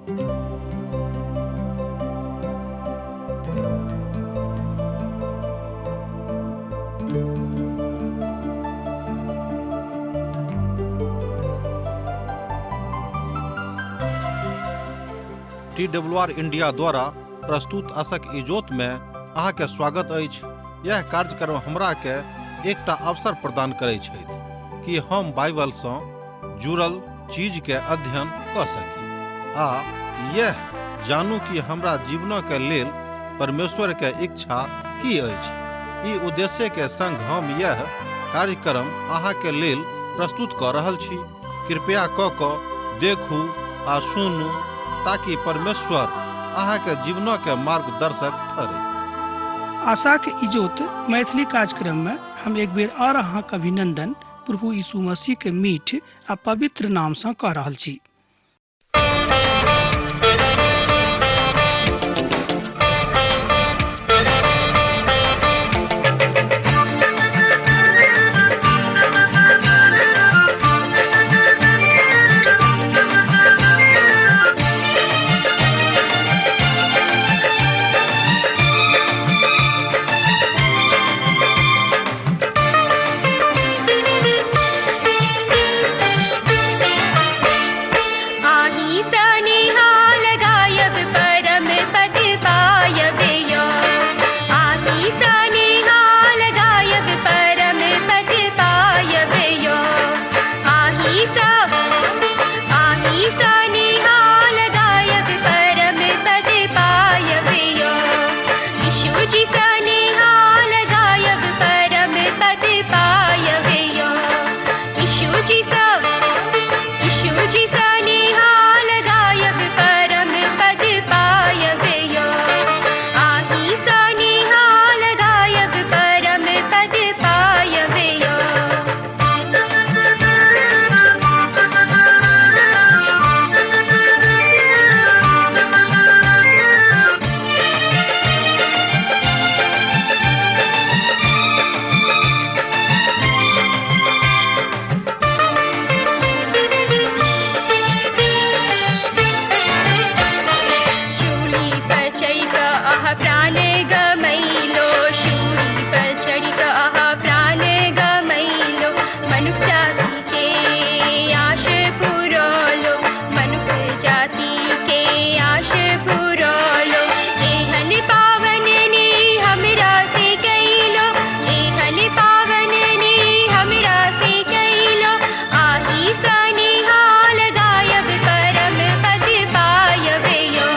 T W R India द्वारा प्रस्तुत असक इजोत में अहाँके स्वागत अछि। यह कार्यक्रम हमरा के एकटा अवसर प्रदान करै छथि कि हम बाइबल सँ जुड़ल चीज के अध्ययन कऽ सकी आ यह जानू कि हमरा जीवनक के लेल परमेश्वर के इच्छा की अछि। ई उद्देश्य के संग हम यह कार्यक्रम अहाँ के लेल प्रस्तुत कऽ रहल छी। कृपया कऽ कऽ देखू आ सुनू ताकि परमेश्वर अहाँ के जीवनक के मार्गदर्शक ठहरै। आशाक इजोत मैथिली कार्यक्रम में हम एक बेर और अहाँक अभिनंदन प्रभु यीशु मसीह के मीठ आ पवित्र नाम सँ कऽ रहल छी। आही सनिहाल गायब परम पद पायब यो, आही सनिहाल गायब परम पद पायब यो, आही सा आही सनिहाल गायब परम पद पायब यो, यीशु जी सनिहाल गायब परम पद पायब यो, यीशु जी सा यीशु जी सनिहाल गायब परम पद पायब यो, आही सनिहाल गायब परम पद पायब यो। शूली पर चढ़ि कऽ अहाँ प्राण गमैलो, शूली पर चढ़ि कऽ अहाँ प्राण गमैलो, मनुख जाति के आश पुरौलो, मनुख जाति के आश पुरौलो, एहन पावन नी हमरा से कैलो, एहन पावन नी हमरा से कैलो, आही सनिहाल गायब परम पद पायब यो,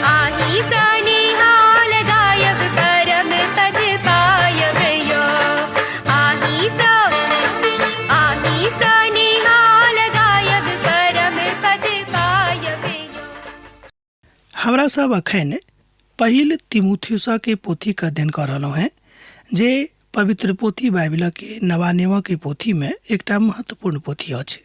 आही सनिहाल गायब परम पद पायब यो, आही सा आही सनिहाल गायब परम पद पायब यो। हमरा सब अखन पहिल तिमुथियुस के पोथी के अध्ययन कऽ रहलहुँ हेँ, जे पवित्र पोथी बाइबिल के नवा नियम के पोथी में एकटा महत्वपूर्ण पोथी अछि।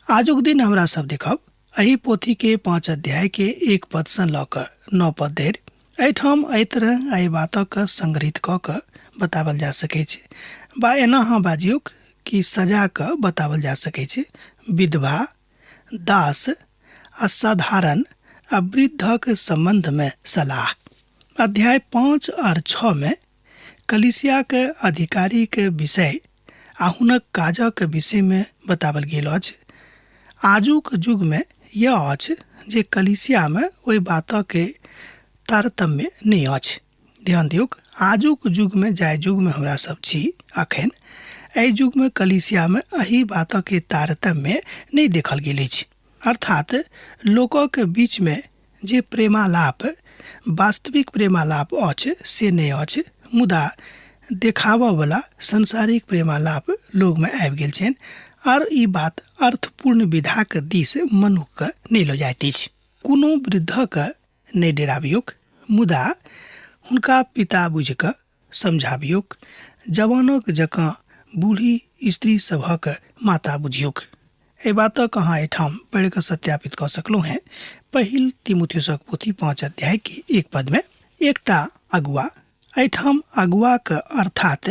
आजुक दिन हमरा सब देखब एहि पोथी के 5 अध्याय के 1 पद सँ लऽ कऽ 9 पद धरि। एहिठाम एहि तरह एहि बातक संग्रहित कऽ कऽ बताओल जा सकैत छै, बा एना अहाँ बाजियौक कि सजा कऽ बताओल जा सकैत छै, विधवा, दास आ साधारण आ वृद्धक सम्बन्ध में सलाह। अध्याय 5 और 6 में कलीसिया के अधिकारी के विषय आ हुनक काजक विषय में बताओल गेल अछि। आजुक युग में यह अछि जे कलीसिया में ओहि बातक के तारतम्य नहि अछि। ध्यान दियौक, आजुक युग में जाहि युग में हमरा सब छी अखन, एहि युग में कलीसिया में एहि बातक के तारतम्य नहि देखल गेल अछि। अर्थात लोकक बीच में जे प्रेमालाप वास्तविक प्रेमालाप अछि से नहि अछि, मुदा देखाबऽवला सांसारिक प्रेमालाप लोगमे आबि गेल छनि आर ई बात अर्थपूर्ण विधाक दिस मनुक्खके नहि लऽ जाइत अछि। कोनो वृद्धके नहि डेराबियौक, मुदा हुनका पिता बुझि कऽ समझाबियौक, जवानक जकाँ बूढ़ी स्त्री सभक माता बुझियौक। एहि बातक अहाँ एहिठाम पढ़ि कऽ सत्यापित कऽ सकलहुँ हेँ। पहिल तिमुथियुसक पोथी 5 अध्याय के 1 पद में एकटा अगुआ, एहिठाम अगुआक अर्थात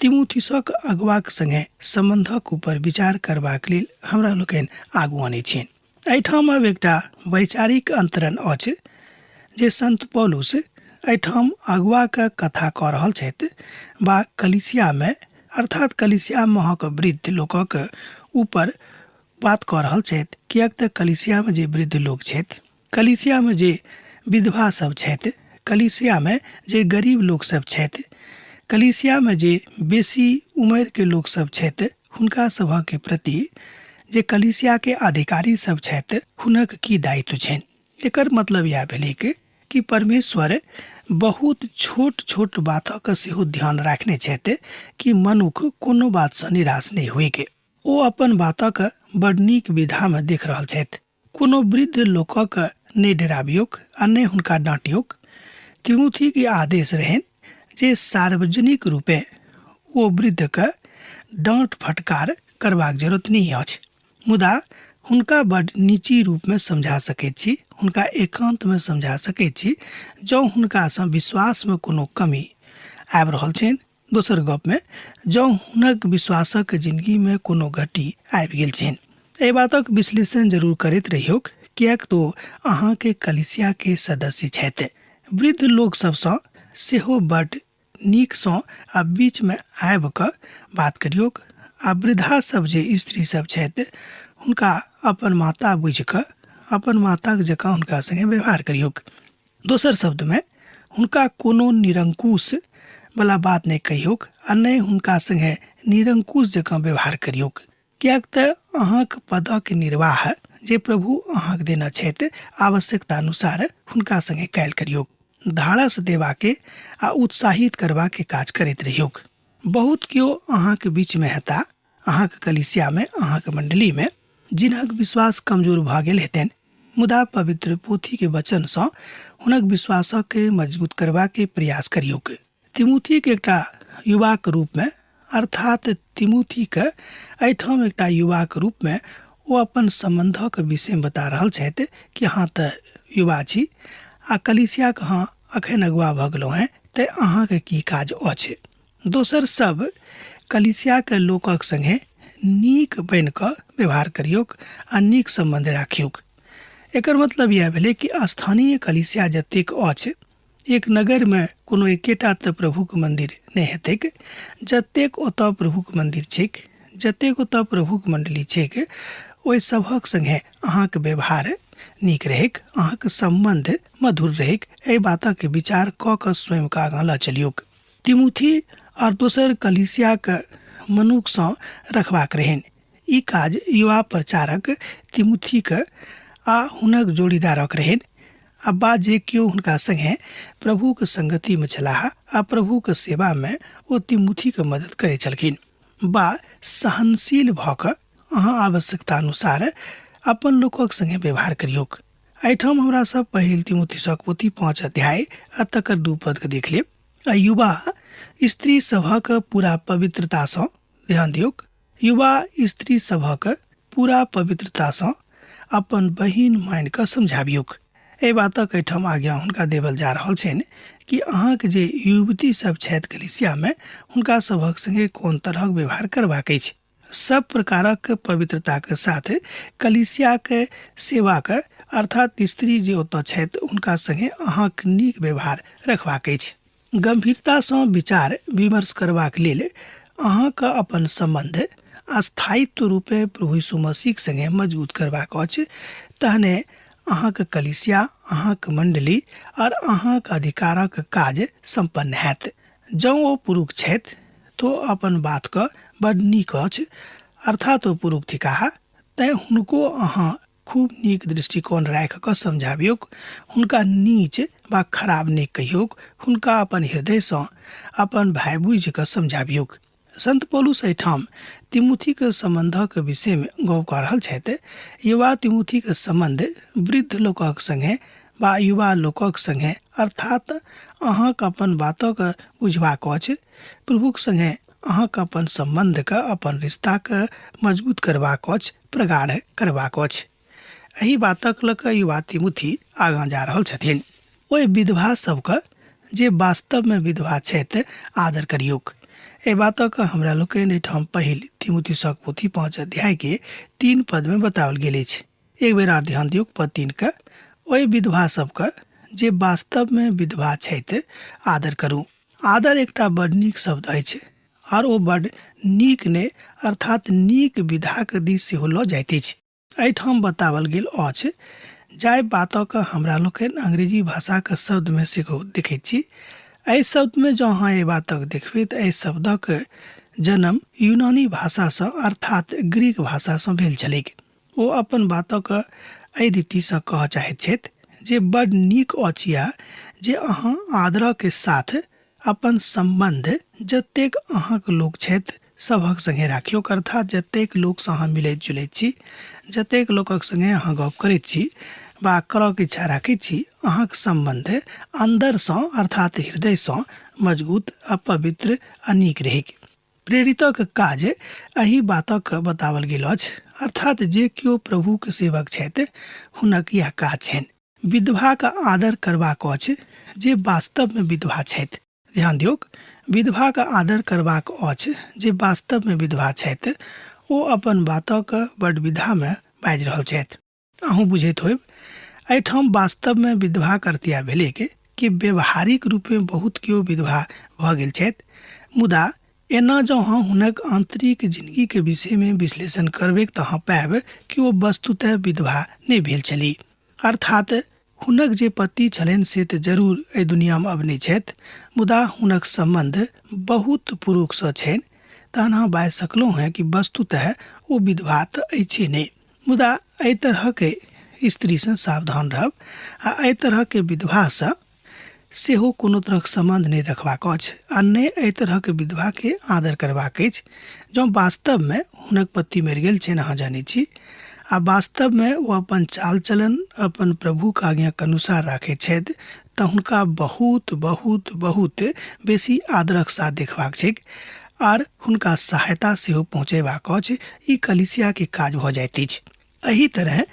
तिमुथियुसक अगुआक संगे सम्बन्धक ऊपर विचार करबाक लेल हमरा लोकनि आगू अनै छियनि। एहिठाम आब एकटा वैचारिक अन्तरण अछि जे संत पौलुस एहिठाम अगुआके कथा कऽ रहल छथि बा कलिसियामे, अर्थात कलिसिया महक वृद्ध लोकक ऊपर बात कऽ रहल छथि, किएक तऽ कलिसियामे जे वृद्ध लोक छथि, कलिसियामे जे विधवा सब छथि, कलिसियामे जे गरीब लोक सब छथि, कलिसियामे जे बेसी उमेरके लोक सब छथि, हुनका सभके प्रति जे कलिसियाके अधिकारी सब छथि हुनक की दायित्व छनि। एकर मतलब इएह भेलैक कि परमेश्वर बहुत छोट छोट बातक सेहो ध्यान राखने छथि कि मनुख कोनो बातसँ निराश नहि होइक। ओ अपन बातक बड नीक विधामे देख रहल छथि। कोनो वृद्ध लोकक नहि डराबियौक आ नहि हुनका डाँटियौक। तिमुथीक ई आदेश रहनि जे सार्वजनिक रूपेँ ओ वृद्धकेँ डाँट फटकार करबाक जरूरत नहि अछि, मुदा हुनका बड निजी रूपमे समझा सकैत छी, हुनका एकान्तमे समझा सकैत छी जँ हुनकासँ विश्वासमे कोनो कमी आबि रहल छनि। दोसर गपमे जँ हुनक विश्वासक जिनगीमे कोनो घटी आबि गेल छनि। एहि बातक विश्लेषण जरूर करैत रहियौक, किएक तो अहाँके कलिसियाके सदस्य छथि। वृद्ध लोक सभसँ सेहो बड नीकसँ आ बीचमे आबि कऽ बात करियौक आ वृद्धा सभ जे स्त्री सभ छथि हुनका अपन माता बुझि कऽ अपन माताक जकाँ हुनका सङ्गे व्यवहार करियौक। दोसर शब्दमे हुनका कोनो निरंकुश वला बात नहि कहियौक आ नहि हुनका सङ्गे निरंकुश जकाँ व्यवहार करियौक, किएक तऽ अहाँक पदक निर्वाह जे प्रभु अहाँक देने छथि आवश्यकता अनुसार हुनका सङ्गे कयल करियौक। धाड़स देबाके आ उत्साहित करबाके काज करैत रहियौक। बहुत केओ अहाँक बीचमे हेता, अहाँक कलीसियामे, अहाँक मण्डलीमे, जिनक विश्वास कमजोर भऽ गेल हेतनि, मुदा पवित्र पोथीके वचनसँ हुनक विश्वासके मजबूत करबाके प्रयास करियौक। तिमुथीके एकटा युवाक रूपमे, अर्थात तिमुथीके एहिठाम एकटा युवाक रूपमे ओ अपन सम्बन्धक विषयमे बता रहल छथि कि अहाँ तऽ युवा छी आ कलीसियाके अहाँ अखन अगुआ भऽ गेलहुँ हेँ, तेँ अहाँके की काज अछि। दोसर सब कलीसियाके लोकक सङ्गे नीक बनि कऽ व्यवहार करियौक आ नीक सम्बन्ध राखियौक। एकर मतलब इएह भेलै कि स्थानीय कलीसिया जतेक अछि, एक नगरमे कोनो एकेटा तऽ प्रभुक मन्दिर नहि हेतैक, जतेक ओतऽ प्रभुक मन्दिर छैक, जतेक ओतऽ प्रभुक मण्डली छैक, ओहि सभक सङ्गे अहाँके व्यवहार नीक रहैक, अहाँके सम्बन्ध मधुर रहैक, एहि बातक विचार कऽ कऽ स्वयंके आगाँ लऽ चलियौक। तिमुथी आओर दोसर कलीसियाक मनुखसँ रखबाक रहनि। ई काज युवा प्रचारक तिमुथीक आ हुनक जोड़ीदारक रहनि आ बा जे केओ हुनका संगे प्रभुक संगतिमे छलाह आ प्रभुक सेवामे ओ तिमुथीक मदद करै छलखिन। बा सहनशील भऽ कऽ अहाँ आवश्यकतानुसार अपन लोकक संगे व्यवहार करियौक। एहिठाम हमरा सब पहिल तिमुथीसक पोथी 5 अध्याय आ तकर 2 पदके देख लेब। आ युवा स्त्री सभक पूरा पवित्रतासँ ध्यान दियौक, युवा स्त्री सभक पूरा पवित्रतासँ अपन बहिन मानि कऽ समझाबियौक। एहि बातक एहिठाम आज्ञा हुनका देवल जा रहल छनि कि अहाँक जे युवती सब छथि कलीसियामे हुनका सभक संगे कोन तरहक व्यवहार करबाक अछि। सब प्रकारक पवित्रताक साथ कलीसियाक सेवाक अर्थात स्त्री जे ओतऽ छथि हुनका संगे अहाँक नीक व्यवहार रखबाक अछि। गम्भीरतासँ विचार विमर्श करबाक लेल अहाँके अपन सम्बन्ध स्थायित्व रूपे प्रभु यीशु मसीहक संगे मजबूत करबाक अछि, तहने अहाँके कलीसिया, अहाँके मण्डली आओर अहाँके अधिकारक काज सम्पन्न हैत। जँ ओ पुरुष छथि तऽ ओ अपन बातके बड नीक अछि, अर्थात ओ पुरुष थिकाह, तैँ हुनको अहाँ खूब नीक दृष्टिकोण राखि कऽ समझाबियौक, हुनका नीच वा खराब नहि कहियौक, हुनका अपन हृदयसँ अपन भाय बुझि कऽ समझाबियौक। संत पौलुस एहिठाम तिमुथीक सम्बन्धक विषयमे गप कऽ रहल छथि। युवा तिमुथीक सम्बन्ध वृद्ध लोकक सङ्गे वा युवा लोकक सङ्गे, अर्थात अहाँक अपन बातक बुझबाक अछि, प्रभुक सङ्गे अहाँक अपन सम्बन्धके, अपन रिश्ताके मजबूत करबाक अछि, प्रगाढ़ करबाक अछि। एहि बातक लऽ कऽ युवा तिमुथी आगाँ जा रहल छथिन। ओहि विधवा सबके जे वास्तवमे विधवा छथि आदर करियौक। एहि बातक हमरा लोकनि एहिठाम पहिल तिमुथी सक पोथी 5 अध्यायके 3 पदमे बताओल गेल अछि। एक बेर आर ध्यान दियौ पद 3 के, ओहि विधवा सबके जे वास्तवमे विधवा छथि आदर करू। आदर एकटा बड नीक शब्द अछि आर ओ बड नीक नहि अर्थात नीक विधाक दिस सेहो लऽ जाइत अछि। एहिठाम बताओल गेल अछि जाहि बातक हमरा लोकनि अंग्रेजी भाषाक शब्दमे सेहो देखैत छी। एहि शब्दमे जँ अहाँ एहि बातक देखबै तऽ एहि शब्दक जन्म यूनानी भाषासँ अर्थात ग्रीक भाषासँ भेल छलैक। ओ अपन बातक एहि रीतिसँ कहऽ चाहैत छथि जे बड नीक अछि आ जे अहाँ आदरके साथ अपन सम्बन्ध जतेक अहाँक लोक छथि सभक सङ्गे राखियौक, अर्थात जतेक लोकसँ अहाँ मिलैत जुलैत छी, जतेक लोकक सङ्गे अहाँ गप करैत छी वा करऽके इच्छा राखैत छी, अहाँक सम्बन्ध अन्दरसँ अर्थात हृदयसँ मजगूत आ पवित्र आ नीक रहैक। प्रेरितक काज एहि बातक बताओल गेल अछि, अर्थात जे केओ प्रभुक सेवक छथि हुनक इएह काज छनि। विधवाक आदर करबाक अछि जे वास्तवमे विधवा छथि। ध्यान दियौक, विधवाक आदर करबाक अछि जे वास्तवमे विधवा छथि। ओ अपन बातक बड विधामे बाजि रहल छथि। अहूँ बुझैत होयब, एहिठाम वास्तवमे विधवाक अर्थ इएह भेलैक कि व्यवहारिक रूपमे बहुत केओ विधवा भऽ गेल छथि, मुदा एना जँ अहाँ हुनक आन्तरिक जिनगीके विषयमे विश्लेषण करबैक तऽ अहाँ पायब कि ओ वस्तुतः विधवा नहि भेल छलीह। अर्थात हुनक जे पति छलनि से तऽ जरूर एहि दुनियामे अब नहि छथि, मुदा हुनक सम्बन्ध बहुत पुरुषसँ छनि। तहन अहाँ बाजि सकलहुँ हेँ कि वस्तुतः ओ विधवा तऽ अछि नहि। मुदा एहि तरहके स्त्रीसँ सावधान रहब आ एहि तरहके विधवासँ सेहो कोनो तरहक सम्बन्ध नहि रखबाक अछि आ नहि एहि तरहक विधवाके आदर करबाक अछि। जँ वास्तवमे हुनक पति मरि गेल छनि अहाँ जानै छी आ वास्तवमे ओ अपन चाल चलन अपन प्रभुक आज्ञाक अनुसार राखैत छथि तऽ हुनका बहुत बहुत बहुत बेसी आदरक साथ देखबाक छैक आर हुनका सहायता सेहो पहुँचेबाक अछि। ई कलीसियाके काज भऽ जाइत अछि। एहि तरहे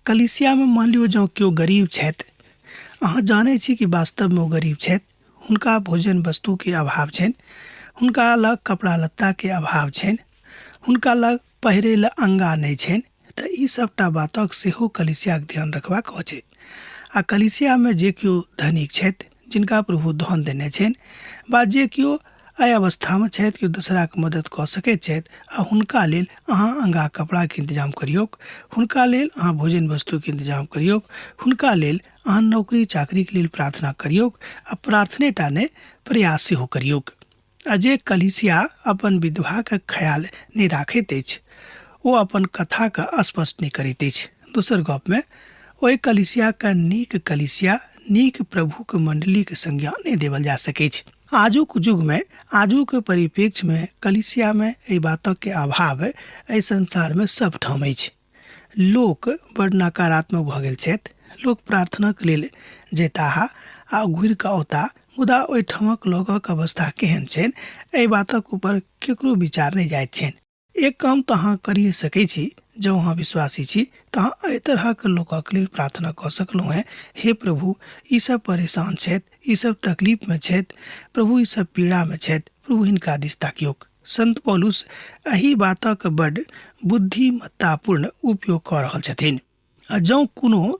कलीसियामे मानि लियौ जँ केओ गरीब छथि, अहाँ जानै छी कि वास्तवमे ओ गरीब छथि, हुनका भोजन वस्तुके अभाव छनि, हुनका लग कपड़ा लत्ताके अभाव छनि, हुनका लग पहिरै लए अङ्गा नहि छनि, तऽ ई सभटा बातक सेहो कलीसियाके ध्यान रखबाक अछि। आ कलीसियामे जे केओ धनिक छथि, जिनका प्रभु धन देने छनि वा जे केओ एहि अवस्थामे छथि कि दोसराके मदद कऽ सकैत छथि, आ हुनका लेल अहाँ अङ्गा कपड़ाके इन्तजाम करियौक, हुनका लेल अहाँ भोजन वस्तुके इन्तजाम करियौक, हुनका लेल अहाँ नौकरी चाकरीके लेल प्रार्थना करियौक आ प्रार्थने टा नहि प्रयास सेहो करियौक। आ जे कलीसिया अपन विधवाके ख्याल नहि राखैत अछि ओ अपन कथाके स्पष्ट नहि करैत अछि। दोसर गपमे ओहि कलीसियाके नीक कलीसिया, नीक प्रभुक मण्डलीके संज्ञा नहि देवल जा सकैछ। आजुक युगमे, आजुक परिप्रेक्ष्यमे कलीसियामे एहि बातक अभाव एहि संसारमे सबठाम अछि। लोक बड़ नकारात्मक भऽ गेल छथि। लोक प्रार्थनाक लेल जयताह आ घुरि कऽ औताह, मुदा ओहिठामक लोकक अवस्था केहन छनि एहि बातक ऊपर केकरो विचार नहि जाइत छनि। एक काम तऽ अहाँ करिए सकै छी, जँ अहाँ विश्वासी छी तऽ अहाँ एहि तरहक लोकक लेल प्रार्थना कऽ सकलहुँ हेँ, हे प्रभु, ई सब परेशान छथि, ई सब तकलीफमे छथि, प्रभु ई सब पीड़ामे छथि, प्रभु हिनका दिस ताकियौक। संत पौलुस एहि बातक बड्ड बुद्धिमत्तापूर्ण उपयोग कऽ रहल छथिन। आ जँ कोनो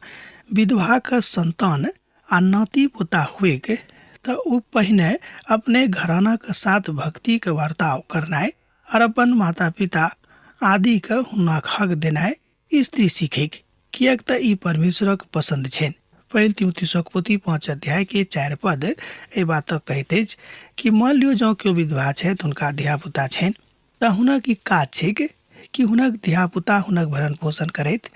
विधवाक संतान आ नाति पोता हुएक तऽ ओ पहिने अपने घरानाक साथ भक्तिक बर्ताव करनाइ आर अपन माता पिता आदिके हुनक हक देनाइ स्त्री सीखैक, किएक तऽ ई परमेश्वरक पसन्द छनि। पहिल तिमुथियुसक पोथी 5 अध्याय के 4 पद एहि बातक कहैत अछि कि मान लियौ जँ केओ विधवा छथि, हुनका धियापुता छनि, तऽ हुनक ई काज छैक कि हुनक धियापुता हुनक भरण पोषण करैत।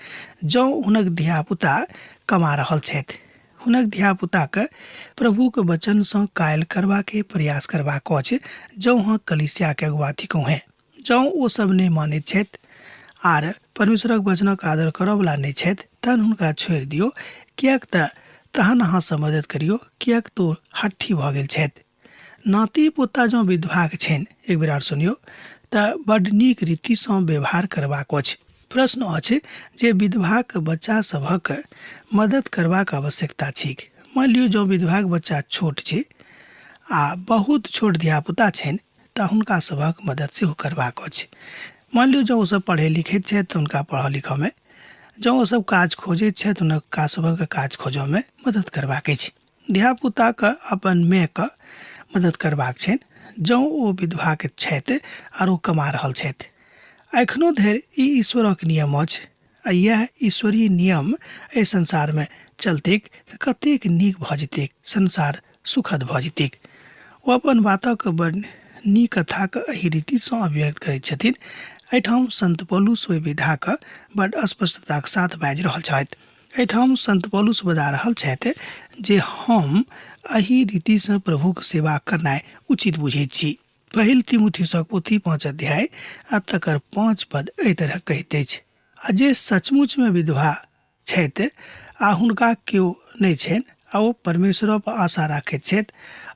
जँ हुनक धियापुता कमा रहल छथि, हुनक धियापुताके प्रभुक वचनसँ कायल करबाके प्रयास करबाक अछि, जँ अहाँ कलीसियाके अगुआ थिकहुँ हेँ। जँ ओ सब नहि मानैत छथि आर परमेश्वरक वचनक आदर करऽवला नहि छथि, तहन हुनका छोड़ि दियौ, किएक तऽ तहन अहाँ सब मदद करियौ, किएक तऽ ओ हट्ठी भऽ गेल छथि। नाति पोता जँ विधवाक छनि, एक बेर आर सुनियौ, तऽ बड्ड नीक रीतिसँ व्यवहार करबाक अछि। प्रश्न अछि जे विधवाक बच्चा सभक मदद करबाक आवश्यकता छैक। मानि लियौ जँ विधवाक बच्चा छोट छै आ बहुत छोट धियापुता छनि, तऽ हुनका सभक मदद सेहो करबाक अछि। मानि लियौ जँ ओसभ पढ़ै लिखैत छथि तऽ हुनका पढ़ऽ लिखऽमे, जँ ओ सब काज खोजैत छथि, हुनका सभक काज खोजऽमे मदद करबाक अछि। धियापुताके अपन मायके मदद करबाक छनि, जँ ओ विधवाके छथि आर ओ कमा रहल छथि। एखनो धरि ई ईश्वरक नियम अछि आ इएह ईश्वरीय नियम एहि संसारमे चलतैक तऽ कतेक नीक भऽ जेतैक, संसार सुखद भऽ जेतैक। ओ अपन बातक बड़ नीक कथाक एहि रीतिसँ अभिव्यक्त करैत छथिन। एहिठाम संत पौलुस ओहि विधाक बड़ स्पष्टताक साथ बाजि रहल छथि। एहिठाम संत पौलुस बता रहल छथि जे हम एहि रीतिसँ प्रभुक सेवा करनाइ उचित बुझैत छी। पहिल तिमुथियुसक पोथी 5 अध्याय आ तकर 5 पद एहि तरह कहैत अछि, आ जे सचमुचमे विधवा छथि आ हुनका केओ नहि छनि आ ओ परमेश्वर पर आशा राखैत छथि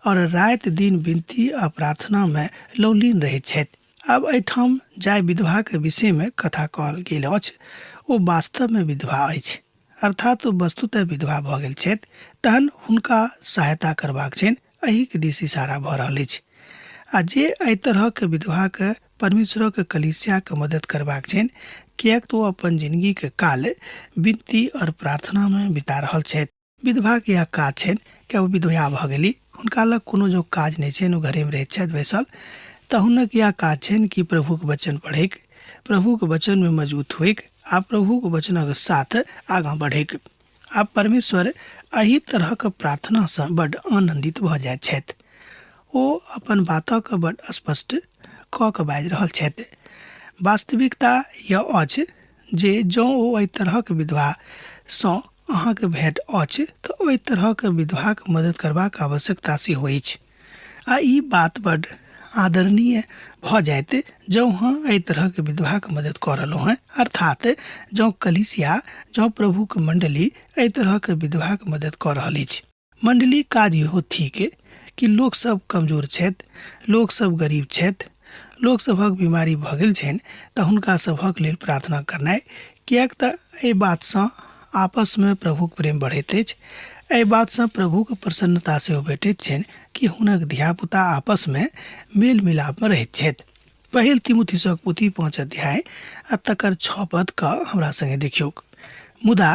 और राति दिन विनती आ प्रार्थनामे लौलीन रहैत छथि। आब एहिठाम जाहि विधवाके विषयमे कथा कहल गेल अछि ओ वास्तवमे विधवा अछि, अर्थात ओ वस्तुतः विधवा भऽ गेल छथि, तहन हुनका सहायता करबाक छनि, एहिके दिस इशारा भऽ रहल अछि। आ जे एहि तरहक विधवाके परमेश्वरक कलीसियाके मदद करबाक छनि, किएक तऽ ओ अपन जिनगीके काल विनती और प्रार्थनामे बिता रहल छथि। विधवाके इएह काज छनि कि ओ विधवा भऽ गेली, हुनका लग कोनो जो काज नहि छनि, ओ घरेमे रहैत छथि बैसल, तऽ हुनक इएह काज छनि कि प्रभुके वचन पढ़ैक, प्रभुके वचनमे मजबूत होइक आ प्रभुके वचनक साथ आगाँ बढ़ैक। आ परमेश्वर एहि तरहक प्रार्थनासँ बड्ड आनन्दित भऽ जाइत छथि। ओ अपन बातक बड्ड स्पष्ट कऽ कऽ बाजि रहल छथि। वास्तविकता यह अछि जे जँ ओ एहि तरहक विधवासँ अहाँके भेँट अछि तऽ ओहि तरहक विधवाक मदद करबाक आवश्यकता सेहो अछि। आ ई बात बड्ड आदरणीय भऽ जायत जँ अहाँ एहि तरहक विधवाक मदद कऽ रहलहुँ हेँ, अर्थात जँ कलीसिया, जँ प्रभुक मण्डली एहि तरहक विधवाक मदद कऽ रहल अछि। मण्डलीक काज इहो थिक कि लोक सब कमजोर छथि, लोक सब गरीब छथि, लोक सभक बीमारी भऽ गेल छनि तऽ हुनका सभक लेल प्रार्थना करनाइ, किएक तऽ एहि बातसँ आपसमे प्रभुक प्रेम बढ़ैत अछि। एहि बातसँ प्रभुक प्रसन्नता सेहो भेटैत छनि कि हुनक धियापुता आपसमे मेल मिलापमे रहैत छथि। पहिल तिमुथिसक पोथी 5 अध्याय आ तकर 6 पद क हमरा संगे देखियौक। मुदा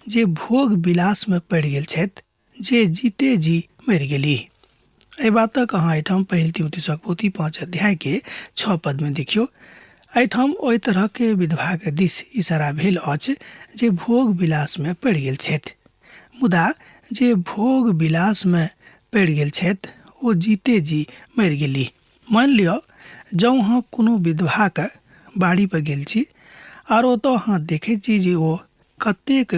जे भोग विलासमे पड़ि गेल छथि, जे जीते जी मरि गेलीह। एहि बातक अहाँ एहिठाम पहिल तिमुथिसक पोथी 5 अध्यायके 6 पदमे देखियौ। एहिठाम ओहि तरहके विधवाके दिस इशारा भेल अछि जे भोग विलासमे पड़ि गेल छथि। मुदा जे भोग विलासमे पड़ि गेल छथि ओ जीते जी मरि गेलीह। मानि लिअ जँ अहाँ कोनो विधवाके बाड़ीपर गेल छी आर ओतऽ अहाँ देखै छी जे ओ कतेक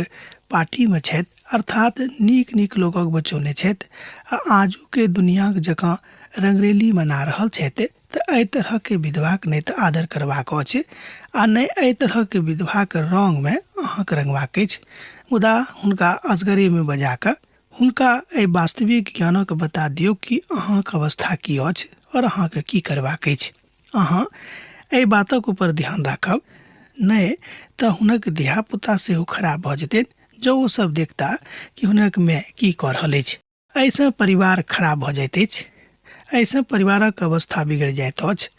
पार्टीमे छथि, अर्थात नीक नीक लोकक बचौने छथि आ आजुके दुनियाक जकाँ रंगरेली मना रहल छथि, तऽ एहि तरहके विधवाक नहि तऽ आदर करबाक अछि आ नहि एहि तरहके विधवाक रंगमे अहाँके रंगबाक अछि। मुदा हुनका असगरेमे बजा कऽ हुनका एहि वास्तविक ज्ञानक बता दियौ कि अहाँक अवस्था की अछि आओर अहाँके की करबाक अछि। अहाँ एहि बातक ऊपर ध्यान राखब, नहि तऽ हुनक धियापुता सेहो खराब भऽ जेतनि जँ ओ सब देखता कि हुनक माय की कऽ रहल अछि। एहिसँ परिवार खराब भऽ जाइत अछि, एहिसँ परिवारक अवस्था बिगड़ि जाइत अछि,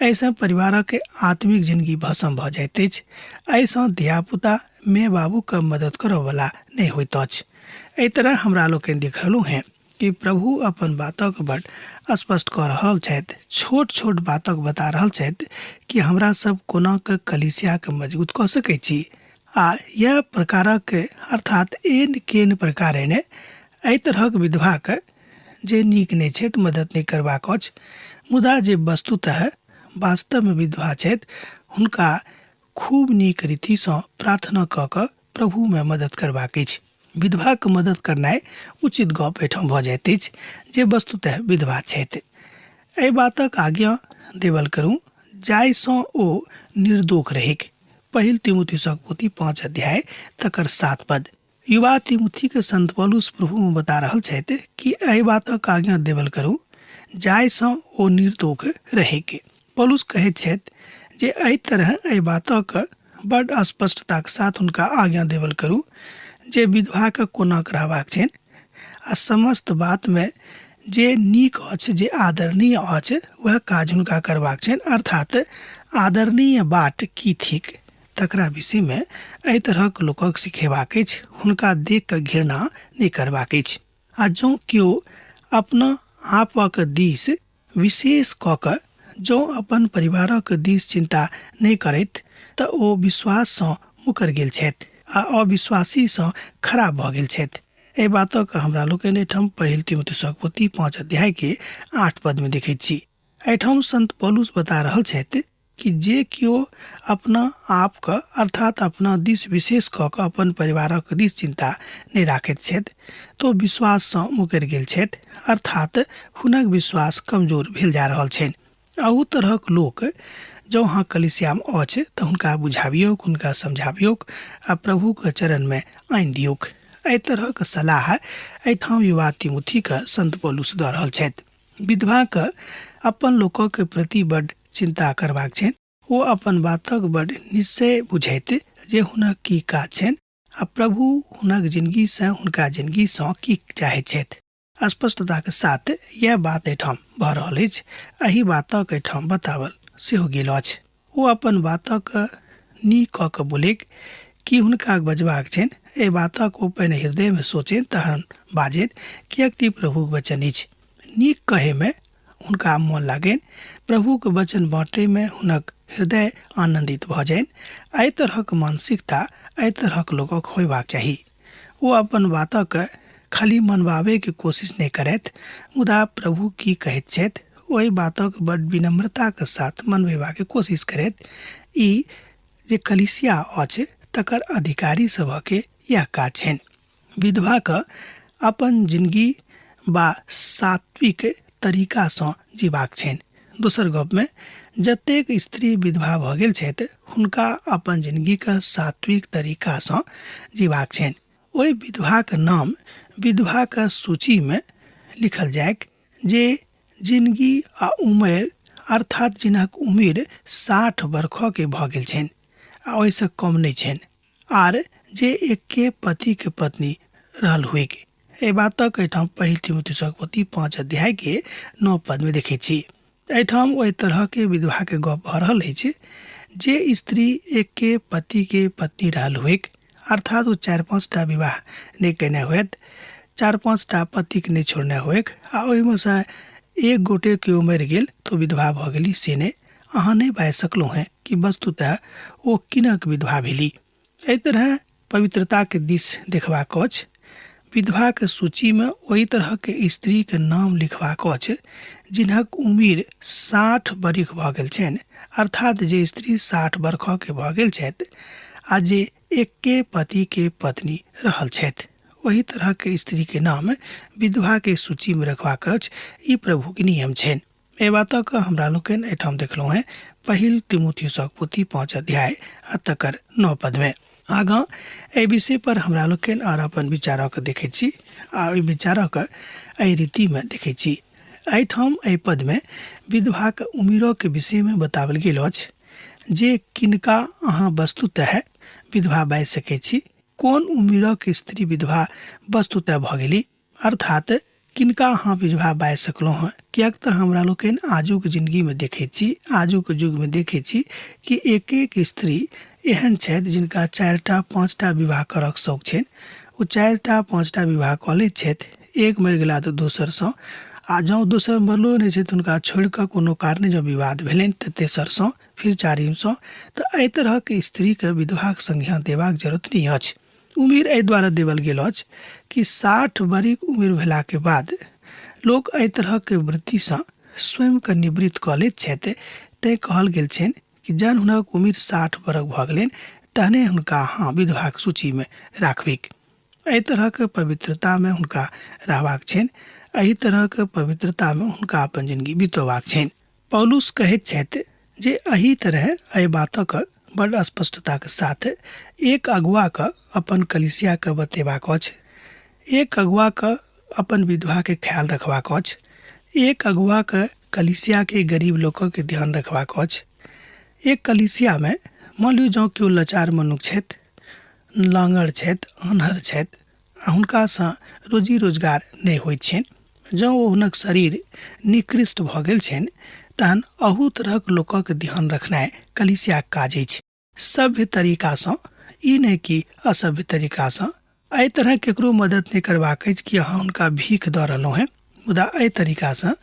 एहिसँ परिवारक आत्मिक जिनगी भस्म भऽ जाइत अछि, एहिसँ धियापुता माय बाबूके मदद करऽवला नहि होइत अछि। एहि तरह हमरा लोकनि देख रहलहुँ हेँ कि प्रभु अपन बातक बड स्पष्ट कऽ रहल छथि, छोट छोट बातक बता रहल छथि कि हमरा सब कोना कऽ कलीसियाके मजबूत कऽ सकै छी आ यह प्रकारक अर्थात एन केन प्रकारेण एहि तरहक विधवाके जे नीक नहि छथि मदद नहि करबाक अछि, मुदा जे वस्तुतः वास्तवमे विधवा छथि हुनका खूब नीक रीतिसँ प्रार्थना कऽ कऽ प्रभुमे मदद करबाक अछि। विधवाके मदद करनाइ उचित गप एहिठाम भऽ जाइत अछि जे वस्तुतः विधवा छथि। एहि बातक आज्ञा देबल करू जाहिसँ ओ निर्दोख रहैक। पहिल तिमुथिसक पोथी 5 अध्याय तकर 7 पद। युवा तिमुथीके संत पौलुस प्रभुमे बता रहल छथि कि एहि बातक आज्ञा देबल करू जाहिसँ ओ निर्दोख रहैक। पौलुस कहैत छथि जे एहि तरह एहि बातक बड स्पष्टताक साथ हुनका आज्ञा देबल करू जे विधवाके कोना रहबाक छनि आ समस्त बातमे जे नीक अछि, जे आदरणीय अछि, वएह काज हुनका करबाक छनि, अर्थात आदरणीय बाट की थिक। तकरा विषयमे एहि तरहक लोकक सिखेबाक अछि, हुनका देख कऽ घृणा नहि करबाक अछि। आ जँ केओ अपना आपक दिस विशेष कऽ कऽ जँ अपन परिवारक दिस चिन्ता नहि करैत तऽ ओ विश्वाससँ मुकरि गेल छथि आ अविश्वासीसँ खराब भऽ गेल छथि। एहि बातक हमरा लोकनि एहिठाम पहिल तिमुथियुसक पोथी 5 अध्यायके 8 पदमे देखैत छी। एहिठाम संत पौलुस बता रहल छथि कि जे केओ अपना आपके अर्थात अपना दिस विशेष कऽ कऽ अपन परिवारक दिस चिन्ता नहि राखैत छथि तऽ ओ विश्वाससँ मुकरि गेल छथि, अर्थात हुनक विश्वास कमजोर भेल जा रहल छनि। अहू तरहक लोक जँ अहाँ कलिसियामे अछि तऽ हुनका बुझाबियौक, हुनका समझाबियौक आ प्रभुके चरणमे आनि दियौक। एहि तरहक सलाह एहिठाम युवा तिमुथीके संत पौलुस दऽ रहल छथि। विधवाके अपन लोकक प्रति बड्ड चिन्ता करबाक छनि। ओ अपन बातक बड्ड निश्चय बुझैत जे हुनक की काज छनि आ प्रभु हुनक जिनगीसँ हुनका जिनगीसँ की चाहैत छथि। स्पष्टताक साथ यैह बात एहिठाम भऽ रहल अछि। एहि बातक एहिठाम बताओल सेहो गेल अछि। ओ अपन बातक नीक कऽ कऽ बोलैक की हुनका बजबाक छनि, एहि बातक ओ पहिने हृदयमे सोचनि तहन बाजनि, किएक तऽ ई प्रभुक वचन अछि। नीक कहैमे हुनका मोन लागनि, प्रभुक वचन बाँटैमे हुनक हृदय आनन्दित भऽ जानि। एहि तरहक मानसिकता एहि तरहक लोकक होयबाक चाही। ओ अपन बातक खाली मनबाबैके कोशिश नहि करथि, मुदा प्रभु की कहैत छथि ओहि बातक बड विनम्रताक साथ मनबेबाक कोशिश करथि। ई जे कलीसिया अछि तकर अधिकारी सभके इएह काज छनि। विधवाके अपन जिनगी बा सात्विक तरीकासँ जीबाक छनि। दोसर गपमे जतेक स्त्री विधवा भऽ गेल छथि हुनका अपन जिनगीके सात्विक तरीकासँ जीबाक छनि। ओहि विधवाक नाम विधवाक सूचीमे लिखल जाइक जे जिनगी आ उमेर अर्थात जिनक उमेर 60 बरखके भऽ गेल छनि आ ओहिसँ कम नहि छनि आर जे एके पतिके पत्नी रहल होइक। एहि बातक एहिठाम पहिल तिमुथियुसक पोथी 5 अध्यायके 9 पदमे देखैत छी। एहिठाम ओहि तरहके विधवाके गप भऽ रहल अछि जे स्त्री एके पतिके पत्नी रहल होइक, अर्थात ओ 4-5 टा विवाह नहि कयने होयत, 4-5 टा पतिके नहि छोड़ने होइक आ ओहिमे सँ एक गोटे केओ मरि गेल तऽ विधवा भऽ गेली, से नहि। अहाँ नहि बाजि सकलहुँ हेँ कि वस्तुतः ओ किनक विधवा भेली। एहि तरह पवित्रताके दिस देखबाक अछि। विधवाके सूचीमे ओहि तरहके स्त्रीके नाम लिखबाक अछि जिनक उमिर 60 बरिख भऽ गेल छनि, अर्थात जे स्त्री 60 बरखके भऽ गेल छथि आ जे एके पतिके पत्नी रहल छथि, ओहि तरहके स्त्रीके नाम विधवाके सूचीमे रखबाक अछि। ई प्रभुके नियम छनि। एहि बातक हमरा लोकनि एहिठाम देखलहुँ हेँ पहिल तिमुथियुसक पोथी 5 अध्याय आ तकर 9 पदमे। आगाँ एहि विषय पर हमरा लोकनि आर अपन विचारक देखैत छी आ ओहि विचारक एहि रीतिमे देखैत छी। एहिठाम एहि पदमे विधवाक उमिरक विषयमे बताओल गेल अछि जे किनका अहाँ वस्तुतः विधवा बाजि सकैत छी, कोन उमिरक स्त्री विधवा वस्तुतः भऽ गेली, अर्थात किनका अहाँ विधवा बाजि सकलहुँ हँ। किएक तऽ हमरा लोकनि आजुक जिनगीमे देखैत छी, आजुक युगमे देखैत छी कि एक एक स्त्री एहन छथि जिनका 4टा 5टा विवाह करक शौक छनि। ओ 4टा 5टा विवाह कऽ लैत छथि, एक मरि गेला तऽ दोसरसँ, आ जँ दोसर मरलो नहि छै तऽ हुनका छोड़िकऽ कोनो कारणे जँ विवाद भेलनि तऽ तेसरसँ, फिर चारिमसँ। तऽ एहि तरहक स्त्रीके विधवाक संज्ञा देबाक जरूरत नहि अछि। उमिर एहि दुआरे देवल गेल अछि कि 60 बरिक उमिर भेलाके बाद लोक एहि तरहके वृत्तिसँ स्वयंके निवृत्त कऽ लैत छथि। तैँ कहल गेल छनि कि जहन हुनक उमिर 60 बरख भऽ गेलनि तहने हुनका अहाँ विधवाक सूचीमे राखबिक। एहि तरहक पवित्रतामे हुनका रहबाक छनि, एहि तरहक पवित्रतामे हुनका अपन जिनगी बितेबाक छनि। पौलुस कहैत छथि जे एहि तरह एहि बातक बड स्पष्टताक साथ एक अगुआके अपन कलीसियाके बतेबाक अछि, एक अगुआके अपन विधवाके ख्याल रखबाक अछि, एक अगुआके कलीसियाके गरीब लोकके ध्यान रखबाक अछि। एक कलीसियामे मान लियौ जँ केओ लाचार मनुख छथि, लाँगड़ छथि, आन्हर छथि आ हुनकासँ रोजी रोजगार नहि होइत छनि, जँ ओ हुनक शरीर निकृष्ट भऽ गेल छनि तहन अहू तरहक लोकक ध्यान रखनाइ कलीसियाक काज अछि। सभ्य तरीकासँ, ई नहि कि असभ्य तरीकासँ। एहि तरह केकरो मदद नहि करबाक अछि कि अहाँ हुनका भीख दऽ रहलहुँ हेँ, मुदा एहि तरीकासँ,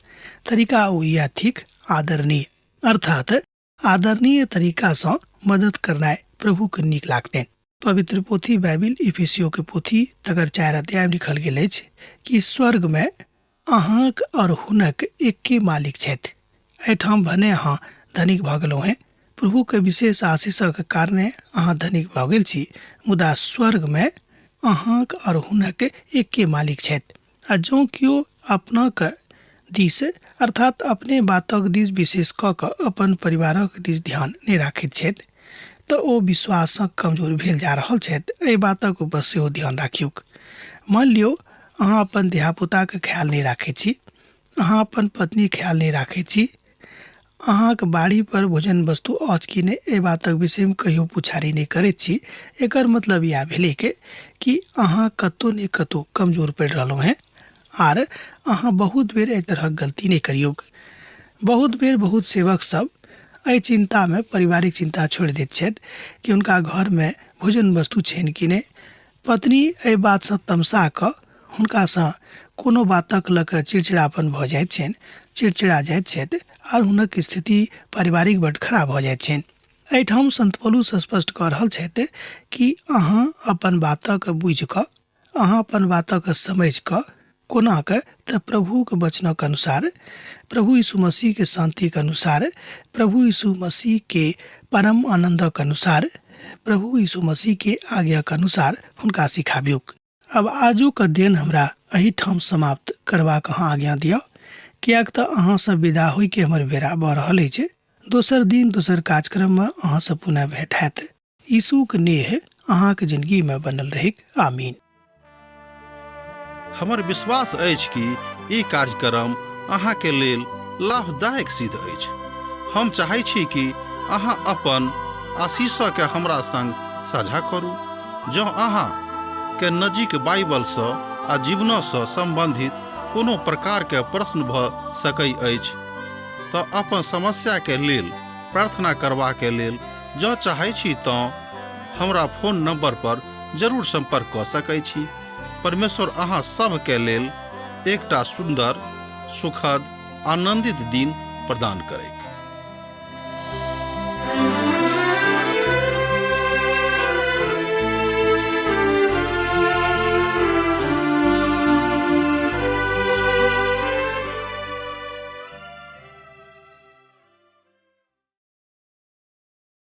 तरीका ओ इएह थिक आदरणीय, अर्थात आदरणीय तरीकासँ मदद करनाइ प्रभुके नीक लागतनि। पवित्र पोथी बाइबिल इफिसियो के पोथी तकर 4 अध्याय में लिखल गेल अछि कि स्वर्ग में अहाँक और हुनक एके मालिक छथि। एहिठाम भने अहाँ धनिक भऽ गेलहुँ हेँ, प्रभु के विशेष आशीषक कारणे अहाँ धनिक भऽ गेल छी, मुदा स्वर्ग में अहाँक और हुनक एके मालिक छथि। आ जँ केओ अपनाक दिस अर्थात अपने बातक दिस विशेष कऽ कऽ अपन परिवारक दिस ध्यान नहि राखैत छथि तऽ ओ विश्वाससँ कमजोर भेल जा रहल छथि। एहि बातक ऊपर सेहो ध्यान राखियौक। मानि लियौ अहाँ अपन धियापुताके ख्याल नहि राखैत छी, अहाँ अपन पत्नीक ख्याल नहि राखैत छी, अहाँक बाड़ी पर भोजन वस्तु अछि कि नहि एहि बातक विषयमे कहियो पुछारी नहि करैत छी, एकर मतलब इएह भेलैक कि अहाँ कतहु ने कतहु कमजोर पड़ि रहलहुँ हेँ आर अहाँ बहुत बेर एहि तरहक गलती नहि करियौक। बहुत बेर बहुत सेवक सब एहि चिन्तामे पारिवारिक चिन्ता छोड़ि दैत छथि कि हुनका घरमे भोजन वस्तु छनि कि नहि। पत्नी एहि बातसँ तमसा कऽ हुनकासँ कोनो बातक लऽ कऽ चिड़चिड़ापन भऽ जाइत छनि, चिड़चिड़ा जाइत छथि आर हुनक स्थिति पारिवारिक बड्ड खराब भऽ जाइत छनि। एहिठाम संत पौलुस स्पष्ट कऽ रहल छथि कि अहाँ अपन बातक बुझि कऽ, अहाँ अपन बातक समझि कऽ कोना कऽ तऽ प्रभुक वचनक अनुसार, प्रभु यीशु मसीहके शान्तिक अनुसार, प्रभु यीशु मसीहके परम आनन्दक अनुसार, प्रभु यीशु मसीहके आज्ञाक अनुसार हुनका सिखाबियौक। आब आजुक अध्ययन हमरा एहिठाम समाप्त करबाक अहाँ आज्ञा दिअ, किएक तऽ अहाँसँ विदा होइके हमर बेरा भऽ रहल अछि। दोसर दिन दोसर कार्यक्रममे अहाँसँ पुनः भेँट हैत। यीशुक नेह अहाँक जिंदगीमे बनल रहैक। आमीन। हमर विश्वास अछि कि ई कार्यक्रम अहाँके लेल लाभदायक सिद्ध अछि। हम चाहै छी कि अहाँ अपन आशीषके हमरा संग साझा करू। जँ अहाँ के नजीक बाइबलसँ आ जीवनसँ सम्बन्धित कोनो प्रकारके प्रश्न भऽ सकै अछि तऽ अपन समस्याके लेल प्रार्थना करबाके लेल जँ चाहै छी तँ हमरा फोन नंबर पर जरूर संपर्क कऽ सकै छी। परमेश्वर अहाँ सभके लेल एकटा सुन्दर, सुखद, आनंदित दिन प्रदान करैक।